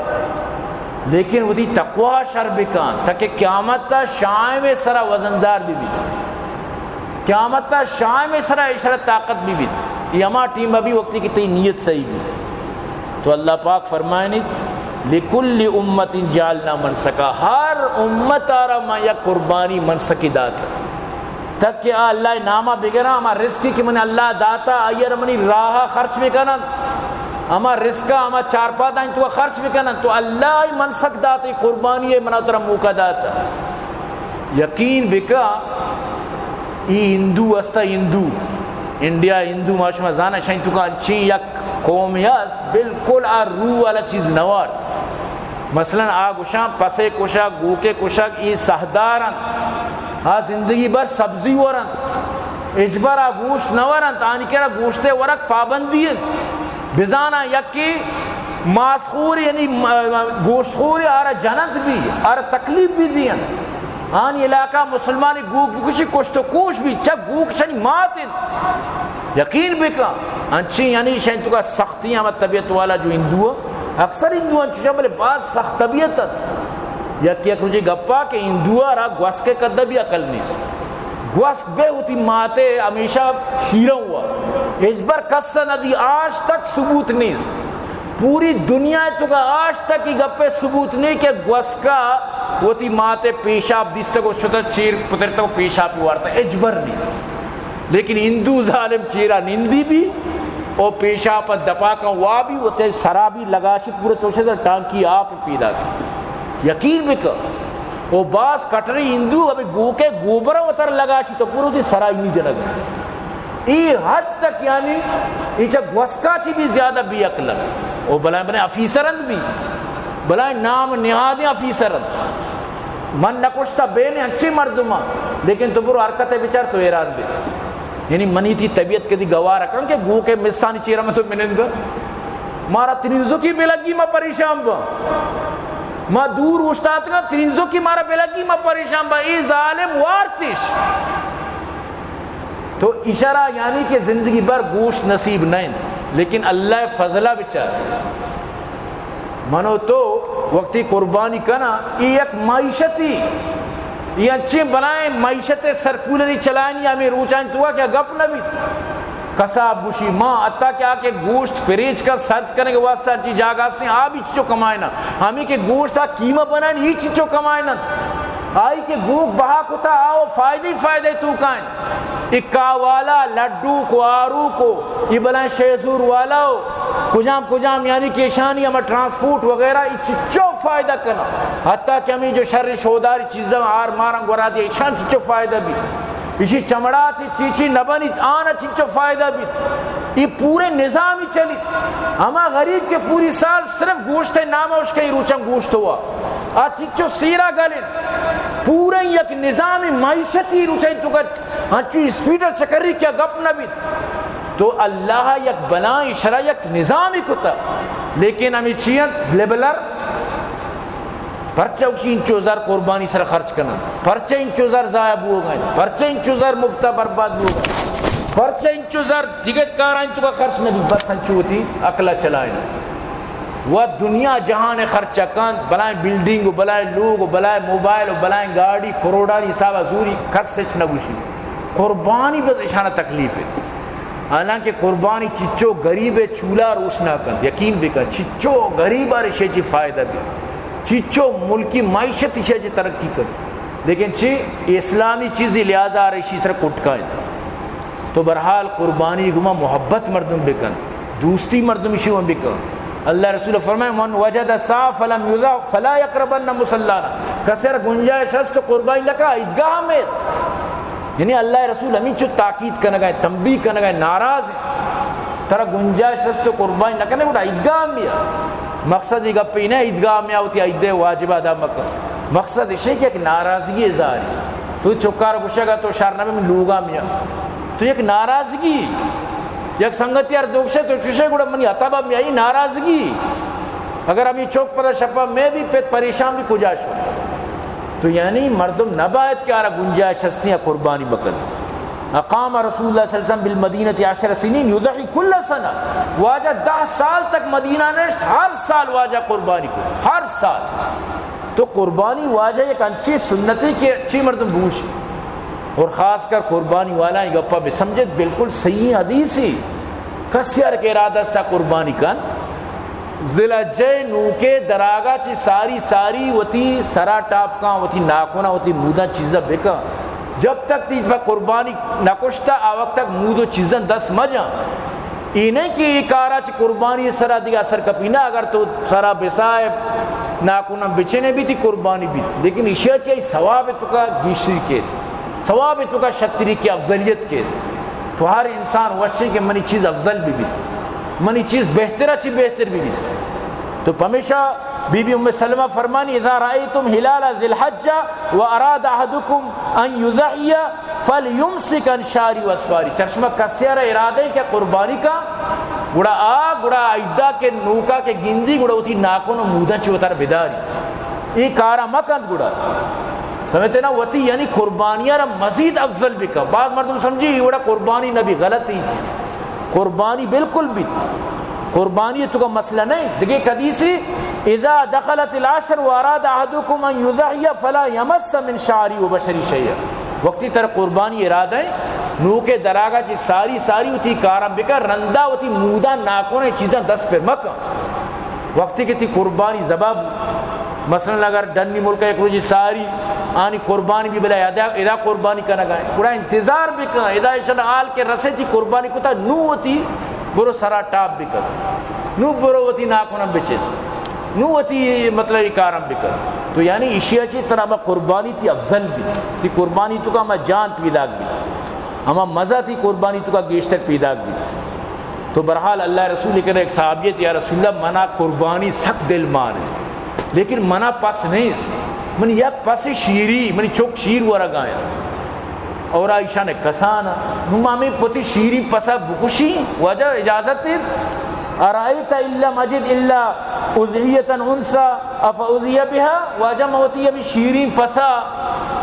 لیکن وتی تقوی شر بکن، تاکہ قیامت تا شائم سرا وزندار بی بی، قیامت تا شائم سرا اشرا طاقت بی بی۔ یہ ہما ٹیم ابھی وقتی کہ تئی نیت صحیح بی۔ تو اللہ پاک فرمائنیت، لکل امت جعلنا منسکا، ہر امت آرا ما یک قربانی منسکی دات۔ تک کہ آ اللہ نامہ بگراں، ہما رزقی کہ من اللہ داتا، آئی ءَ را منی راہ ءَ خرچ بکنن، ہما رزق ءَ ہما چارپادانی تو خرچ بکنن، تو اللہ ءَ منسک دات، اے قربانی ءَ منا ترا موقع دات۔ یقین بکا، ای ہندو استا، ہندو، انڈیا ہندو، ما شما زانا شاین تو کا انچیں یک قوم یاس، بالکل آ روح والا چیز نوار۔ مثلاً آ گوشاں پسے کشگ، گوکے کشگ، ای سہدار انت۔ آ زندگی بھر سبزی ور انت۔ ہچبر آ گوشت نہ ور انت۔ آنی کرا گوشتے ورگ پابندی انت۔ بزانا یکی ماس خور، یعنی م-، م-، گوشت خور آرا جنت بی، آرا تکلیف بی دی انت۔ آنی علاقہ مسلمانی گوک بکشی کشت و کوش بی، چہ گوک شنی مات انت۔ یقین بکن، انچیں یعنی شاین تو کا سختی ہم طبیعت والا جو ہندو انت، اکثر ہندو انت چوشا، بلے باز سخت طبیعت انت۔ یک یک روچی گپا کہ ہندو را گوسک کدہ بھی عقل نیست۔ گوسک بے ہوتی ماتے ہمیشہ شیرا ہوا۔ ہچبر کس ندی، آج تک ثبوت نیست۔ پوری دنیا تو کا آج تک یہ گپے ثبوت نہیں کہ گوسکا وتی ماتے پیشاب دیستگ و شتہ چیر پترتگ و پیشاب وارتا، ہچبر نہیں۔ لیکن ہندو ظالم چیرا نندی بھی، او پیشاب دپا کن وا بھی، وتے سرا بھی لگاشی پورے توشے در ٹانکی آپ پیدا کی۔ یقین بکن۔ او باز کٹری ہندو ابھی گوکے گوبر وتر لگاشی تو پورو دی سرا ہی نہیں جنگ۔ ای حد تک یعنی ای چا گوسکا چی بھی زیادہ بے عقل ہے۔ او بلائیں بلائیں آفیسر انت بھی، بلائیں نام نہادیں آفیسر انت۔ من نکشتا بین انچی مردم، لیکن تو برو حرکت بچار تو حیران بی۔ یعنی منی تی طبیعت کدی گوار کن کہ گوکے مسانی چیرا من تو منند۔ مارا ترینزو کی بلگی ما پریشان با۔ ما دور اوشتاتگا ترینزو کی مارا بلگی ما پریشان با۔ ای ظالم وارتش۔ تو اشارہ یعنی کہ زندگی بھر گوشت نصیب نہ انت، لیکن اللہ فضلہ بچار۔ منو تو وقتی قربانی کنا، یہ یک معیشتی، یہ انچیں بلائیں معیشت سرکولری چلائنی ہمیں روچان تو کیا گپ نہ بیت۔ کساب گوشی ما حتی کہ آ کہ گوشت فریج کا سرد کرنے کے واسطے انچی جاگہ ہستیں، آ بھی چچو کمائنا۔ ہمیں کہ گوشت آ قیمہ بنانی، یہ چچو کمائنا۔ آئی کہ گوک بہا کتا، آو فائدہ ہی فائدہ تو کائیں۔ اکا والا، لڈو کو، آرو کو، یہ بلائیں شیزور والا ہو، کجام کجام یعنی کہ ایشانی ہما ٹرانسپورٹ وغیرہ، یہ چچو فائدہ کنا۔ حتی کہ ہمیں جو شر شوداری چیزاں آر ماراں گورا دیا، ایشان چچو فائدہ بھی۔ ایشی چمڑا چی چی چی نبنیت، آنا چچو فائدہ بیت۔ یہ پورے نظام ہی چلیت۔ ہما غریب کے پوری سال صرف گوشت نام اوش کئی روچن گوشت ہوا۔ آ چچو سیرا گلن۔ پورا یک نظام معیشتی روچن تو کا انچو اسپیڈ چکری کیا گپ نہ بیت۔ تو اللہ یک بلائیں شرع یک نظامی کتا۔ لیکن ہمیں چی انت؟ لیبلر۔ پرچہ اسی انچو زر قربانی سر خرچ کنن؟ پرچہ انچو زر ضائع بوگا انت؟ پرچہ انچو زر مفتا برباد بوگا انت؟ پرچہ انچو زر دیگر کارائیں تو کا خرچ نہ بیت؟ بس انچو وتی عقل چلائیں۔ و دنیا جہان خرچہ کنت، بلائیں بلڈنگ و بلائیں لوگ و بلائیں موبائل و بلائیں گاڑی، کروڑانی حساب زوری، کس ہچ نہ گوشی۔ قربانی بس اشانہ تکلیف ہے۔ حالانکہ قربانی چچو غریب چولا روشنا کنت، یقین بکن، چچو غریب آرے شے چی فائدہ بھی، چچو ملکی معیشت شے چی ترقی کنت۔ لیکن چی اسلامی چیزی لحاظ آرے شی سر کٹکائیں۔ تو بہرحال قربانی گما محبت مردم بکن، دوستی مردم شو بکن۔ اللہ رسول فرمائے، من وجد ساعة فلم يضع فلا يقربن مصلانا۔ کسر گنجائش است تو قربانی لکا عیدگاہ میں۔ یعنی اللہ رسول ہمیں چو تاکید کنگا ہے، تنبیہ کنگا ہے، ناراض ہے۔ ترا گنجائش است تو قربانی نہ کنے، گڑا عیدگاہ میں۔ مقصد یہ گپ ہی نہ عیدگاہ میں آوتی عید واجب ادا مکن۔ مقصد اسے کہ ایک ناراضگی اظہار ہے۔ تو چکار گشگا تو شر نہ بے من لوگا میں۔ یک ناراضگی، یک سنگتی ہر دوکشے تو چوشے گڑا منی عتبہ میائی ناراضگی۔ اگر ہمیں چوک پر شپا میں بھی پت پریشان بھی کجا شو۔ تو یعنی مردم نباید کہ آرا گنجائش ہستی یا قربانی بکن۔ اقام رسول اللہ صلی اللہ علیہ وسلم بالمدینہ عشر سنین یضحی کل سنہ۔ واجہ دہ سال تک مدینہ نشت، ہر سال واجہ قربانی کو، ہر سال۔ تو قربانی واجہ یک انچی سنتی کہ اچھی مردم بوش۔ اور خاص کر قربانی والا گپا بسمجھت، بالکل صحیح حدیثی۔ کسی ہر کہ ارادہ استا قربانی کن، ذی الحجہ نوکے دراگا چی ساری ساری وتی سرا ٹاپ کن، وتی ناکنا، وتی مودا چیزا بکن۔ جب تک تیج پہ قربانی نکشتا، آ وقت تک مود و چیزاں دست مجن۔ ای نہیں کہ ای کارا چی قربانی سرا دیگہ اثر کپی نہ، اگر تو سرا بسائے ناکنا بچنے بھی تی قربانی بھی، لیکن اشیا چی ثواب تو کا گیشتری کے، ثواب تو کا شتری کے، افضلیت کے۔ تو ہر انسان وشے کہ منی چیز افضل بھی بھی، منی چیز بہتر چی بہتر بھی بھی۔ تو پمیشا بی بی ام سلمہ فرمانی، اذا رأیتم ہلال ذی الحجہ و اراد احدکم ان یضحی فلیمسک عن شعری و اظفاری۔ چرشما کسیارا ارادہ ہے کہ قربانی کا، گڑا آ، گڑا ایدا کے نوکا کے گندی، گڑا وتی ناکن و موداں چی وتر بداری۔ ای کارا مکند گڑا۔ سمجھتے نا، وتی یعنی قربانیاں را مزید افضل بکا۔ بعض مردم سمجھی، ای وڑا قربانی نبی، غلطی۔ قربانی بالکل بیت۔ قربانی تو کا مسئلہ نہیں۔ دیگه حدیثی، اذا دخلت العشر و اراد احدکم ان یضحی فلا یمس من شعری و بشری شیئا۔ وقتی تر قربانی ارادہ ہے، نوکے دراگا چی ساری ساری وتی کاراں بکا، رندا وتی مودا ناکونے چیزاں دست پر مکا۔ وقتی کہ تی قربانی ذبح بو، مثلاً اگر ڈنی ملک ایک روچی ساری آنی قربانی بھی بلا ادا، ادا قربانی کنگا ہے، گڑا انتظار بکن، ادا ایشن حال کے رسے تی قربانی کتا، نو وتی برو سرا ٹاپ بکن، نو برو وتی ناکنم بچت، نو وتی مطلب ای کارم بکن۔ تو یعنی اشیا چی ترا ہما قربانی تی افضل بی، تی قربانی تو کا ہما جان پیداک بی، ہما مزہ تی قربانی تو کا گیشتر پیداک بی۔ تو بہرحال اللہ رسول کرے ایک صحابیت، یا رسول اللہ، منا قربانی سک دل مان ہے، لیکن منا پس نہیں، من یک پس شیری، منی چوک شیر ورگا ہے، اور ایشان کسان، نو ما ہمیں پتی شیری پسا بکشی، واجہ اجازت ہے؟ ارائیت ان لم اجد الا اضحیتا انثی افاضحی بها؟ واجہ من وتی ہمیں شیرین پسا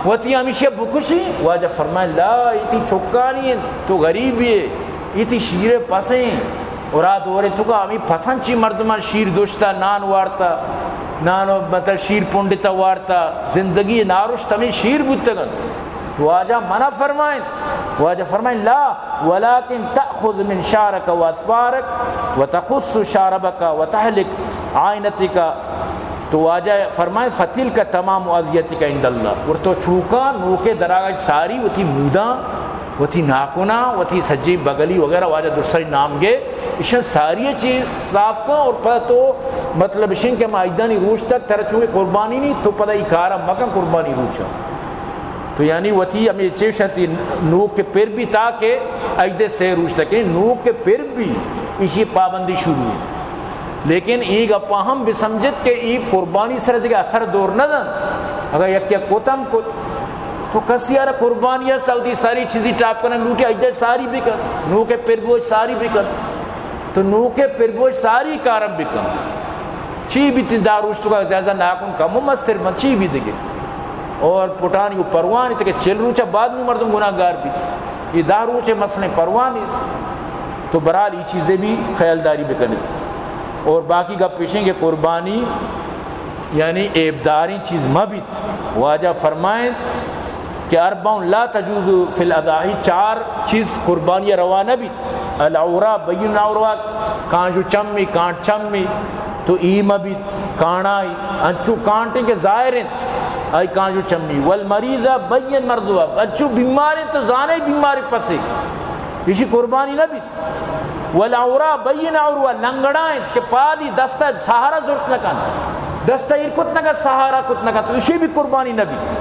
وتی ہمیشہ بکشی؟ واجہ فرمائے، لا، ایتی چکانی انت، تو غریبی ہے، ایتی شیر پسیں۔ اور آ دورے تو کا ہمیں پسند چی مردمان شیر دوشتا، نان وارتا، نان و مطلب شیر پنڈتا وارتا، زندگی نارشت ہمیں شیر بوتگن۔ تو واجہ منع فرمائیں، واجہ فرمائیں، لا، ولكن تأخذ من شعرك وأظفارك وتقص شاربك وتحلق عانتك۔ تو واجہ فرمائیں، فتلك تمام اضحيتك عند الله۔ اور تو چوکا نوکے دراگا ساری وتی موداں، وتی ناکنا، وتی سجی بگلی وغیرہ واجہ درستی نام گے، ایشن ساری چیز صاف کن اور پدا تو مطلب شن کہ ما عیدانی روچ تک ترا چونکہ قربانی نہیں، تو پدا ای کارا مکن قربانی روچا۔ تو یعنی وتی ہمیں چیشن تی نوک کے پر بھی تاکہ عید سے روچ تک نوک کے پر بھی ایشی پابندی شروع ہے۔ لیکن ای گپا ہم بسمجھت کہ ای قربانی سر دیگه اثر دور نہ دن۔ اگر یک یک کوتم کت تو کسی آرا قربانی است، سعودی ساری چیزی ٹاپ کنن لوٹی، عید ساری بکن، نوک کے پر بوج ساری بکن۔ تو نوک کے پر بوج ساری کارم بکن۔ چی بیت دہ روچ تو کا زیادہ ناکن کم و مستر من چی بیت دگہ۔ اور پٹانی و پروانی تک چل روچ بعد نو مردم گناہگار بیت۔ یہ دہ روچ مسئلہ پروانی است۔ تو برحال یہ چیزیں بھی خیالداری بکنیت۔ اور باقی گپ پیشیں کہ قربانی یعنی عیبداریں چیز مہ بیت۔ واجہ فرمائیں کہ اربع لا تجوز فی الاضاحی، چار چیز قربانی روا نہ بیت۔ العوراء بین العوراء، کانجو چمی، کانٹ چمی، تو ای مہ بیت، کانائی، انچو کانٹیں کہ ظاہر انت، آئی کانجو چمی۔ والمریضہ بین مرضها، انچو بیمار انت تو زانے بیمار پسے، ایشی قربانی نہ بیت۔ والعوراء بین عوراء، لنگڑا انت کہ پادی دستا سہارا زرت نہ کن، دستا ایر کت نہ کن، سہارا کت نہ کن، تو ایشی بھی قربانی نہ بیت۔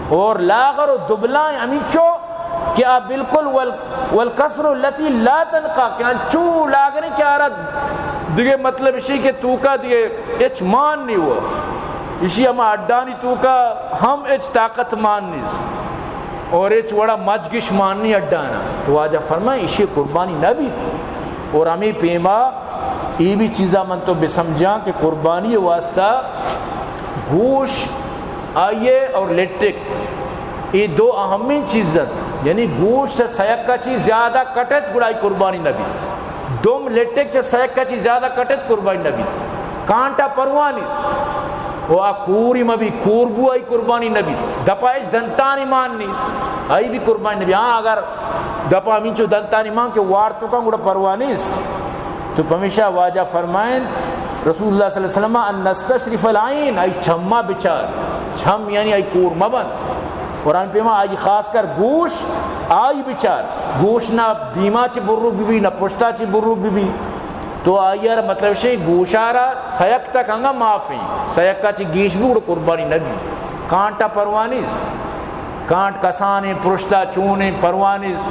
اور لاغر و دبلائیں ہمینچو کہ آ بالکل وال-، والکسر التی لا تنقا، کہ انچو لاغریں کہ آرا دگہ مطلب اشی کہ توکا دگہ اچ مان نہیں ہوا، اشی ہما اڈانی توکا ہم اچ طاقت مان نہیں۔ اور ہچ وڑا مچ گش مان نی اڈانا۔ تو واجہ فرمائے، ایشی قربانی نہ بیت۔ اور ہمیں پیما ای بھی چیزا من تو بسمجھاں کہ قربانی واسطہ گوش آئیے اور لٹک، یہ دو اہمیں چیز انت۔ یعنی گوش سے سیکا چی زیادہ کٹت گڑائی قربانی نہ بیت۔ دم لٹک چہ سیکا چی زیادہ کٹت قربانی نہ بیت۔ کانٹا پرواہ نیست۔ و آ کوری مبی، کور بو آئی قربانی نہ بیت۔ دپا ہچ دنتانی مان نیست، آئی بھی قربانی نہ بیت۔ ہاں، اگر دپا ہمینچو دنتانی مان کہ وارتو کن گڑا پرواہ نیست۔ تو پمیشا واجہ فرمائن رسول اللہ صلی اللہ علیہ وسلم، ان نستشرف العین، آئی چما بچار۔ چم یعنی آئی کور مبند۔ قرآن پیما آئی خاص کر گوش آئی بچار۔ گوش نہ دیما چی برو بی بی، نہ پشتا چی برو بی بی۔ تو آئی ءَ را مطلب شے گوشارا سیک تک انگا معاف ہیں۔ سیکا چی گیش بو گڑا قربانی نہ بی۔ کانٹا پرواہ نیست۔ کانٹ کسانیں، پرشتا چونیں پرواہ نیست۔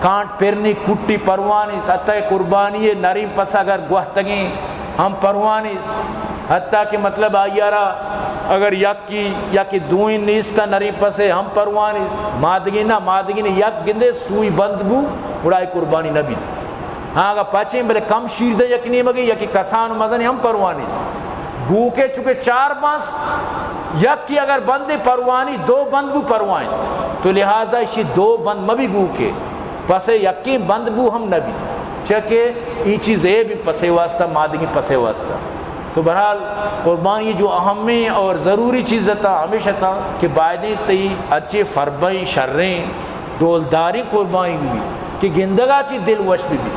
کانٹ پرنی کٹی پرواہ نیست۔ حتی قربانی نریں پس اگر گوہتگیں ہم پرواہ نیست۔ حتی کہ مطلب آئی ءَ را اگر یکی یا کہ دوئیں نیست نریں پسے ہم پرواہ نیست۔ مادگی نہ، مادگی نے یک گندے سوئی بند بو، گڑا آئی قربانی نہ بیت۔ ہاں، اگاں پچیں بلے کم شیر دے یک نیمگے، یکی کسان و مزنی ہم پرواہ نیست۔ گوکے چونکہ چار بنت، یکی اگر بندے پرواہ نی، دو بند بو پرواہ انت۔ تو لہذا اشی دو بند مبی گوکے، پسے یکیں بند بو ہم نبی۔ چہ کہ ای چیز عیب پسے واسطہ، مادگی پسے واسطہ۔ تو بہرحال قربانی جو اہمیں اور ضروری چیز تا ہمیش تا کہ بایدیں تئی اچے فربیں شریں ڈولداریں قربانی بی بی کہ گندگا چی دل وش بی بی،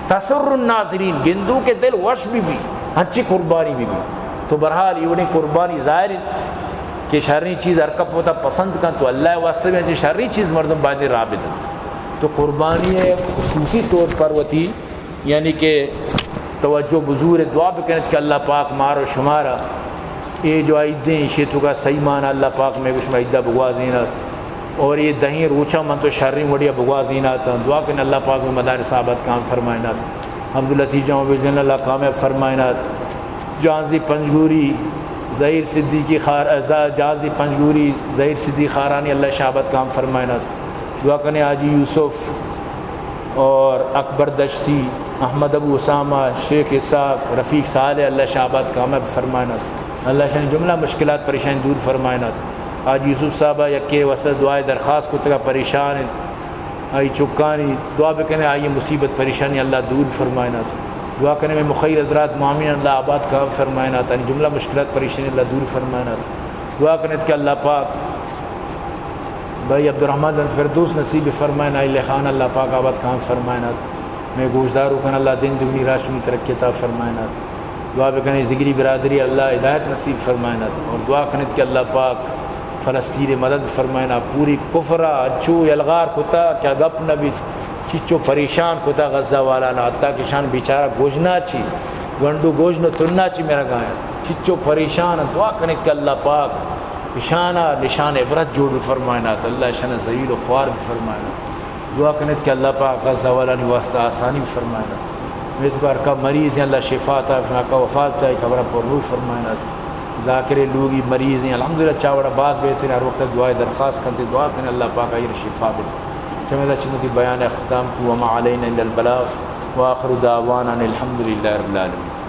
تسر الناظرین، گندو کے دل وش بی بی، ہنچی قربانی بی بی۔ تو بہرحال یہ وڑیں قربانی ظاہر انت کہ شریں چیز ہر کپ ہوتا پسند کن، تو اللہ واسطے بھی ہنچی شریں چیز مردم باید راہ بدن۔ تو قربانی ہے خصوصی طور پر وتی یعنی کہ توجہ بزور دعا بکنت کہ اللہ پاک مار و شمارا اے جو عیدیں شیتو کا صحیح مان اللہ پاک میں گوش میں عیدہ بگوازینات اور یہ دہیں روچا من تو شریں وڑیا بگوازینات۔ دعا کن اللہ پاک میں مدارس آباد کام فرمائنات، عبداللطیف جان و جن اللہ کامیاب فرمائنات، جانزی پنجگوری ظہیر صدیقی خار، جانزی پنجگوری ظہیر صدیقی خارانی اللہ شہبت کام فرمائنات۔ دعا کنے حاجی یوسف اور اکبر دشتی، احمد ابو اسامہ، شیخ اسحاق، رفیق صالح، اللہ شہبت کامیاب فرمائنات۔ اللہ شان جملہ مشکلات پریشانی دور فرمائنات۔ حاجی یوسف صاحبہ یکے واسطہ دعائے درخواست کتگا پریشان انت۔ آئی چکانی دعا بکنے، آئی مصیبت پریشانی اللہ دور فرمائنات۔ دعا کنے میں مخیر حضرات معامین اللہ آباد کام فرمائنات، آنی جملہ مشکلات پریشانی اللہ دور فرمائنات۔ دعا کنت کہ اللہ پاک بھائی عبدالرحمن بن فردوس نصیب فرمائن، آئی لخان اللہ پاک آباد کام فرمائنات۔ میں گوشدارو کن اللہ دین دگنی راشمی ترقی عطا فرمائنات۔ دعا بکنے زگری برادری اللہ ہدایت نصیب فرمائنات اور دعا کنت کہ اللہ پاک فلسطین مدد فرمائنا، پوری کفر ءَ انچو یلغار کتا کہ گپ نہ بیت، چچو پریشان کتا غزہ والا نا، حتی کہ شان بیچارہ گوژنا چی، گونڈو گوژن و تنا چی میرا گایا، چچو پریشان۔ دعا کنت کہ اللہ پاک اشانا نشان عبرت جوڑ فرمائنات، اللہ اشانا ذلیل و خوار فرمائنات۔ دعا کنت کہ اللہ پاک غزہ والانی واسطہ آسانی فرمائنات۔ میتکار کا مریض ہیں، اللہ شفا عطا فرمائے، کا وفات جائے، قبر پر نور فرمائنات۔ ذاکر لوگی مریض ہیں، الحمدللہ چاوڑا باز بہترین، ہر وقت دعائے درخواست کرتے، دعا کریں اللہ پاک آئی شفا دے۔ چمیدا چمتی بیان اختتام کو، وما علینا الا البلاغ، وآخر دعوانا ان الحمدللہ رب العالمین۔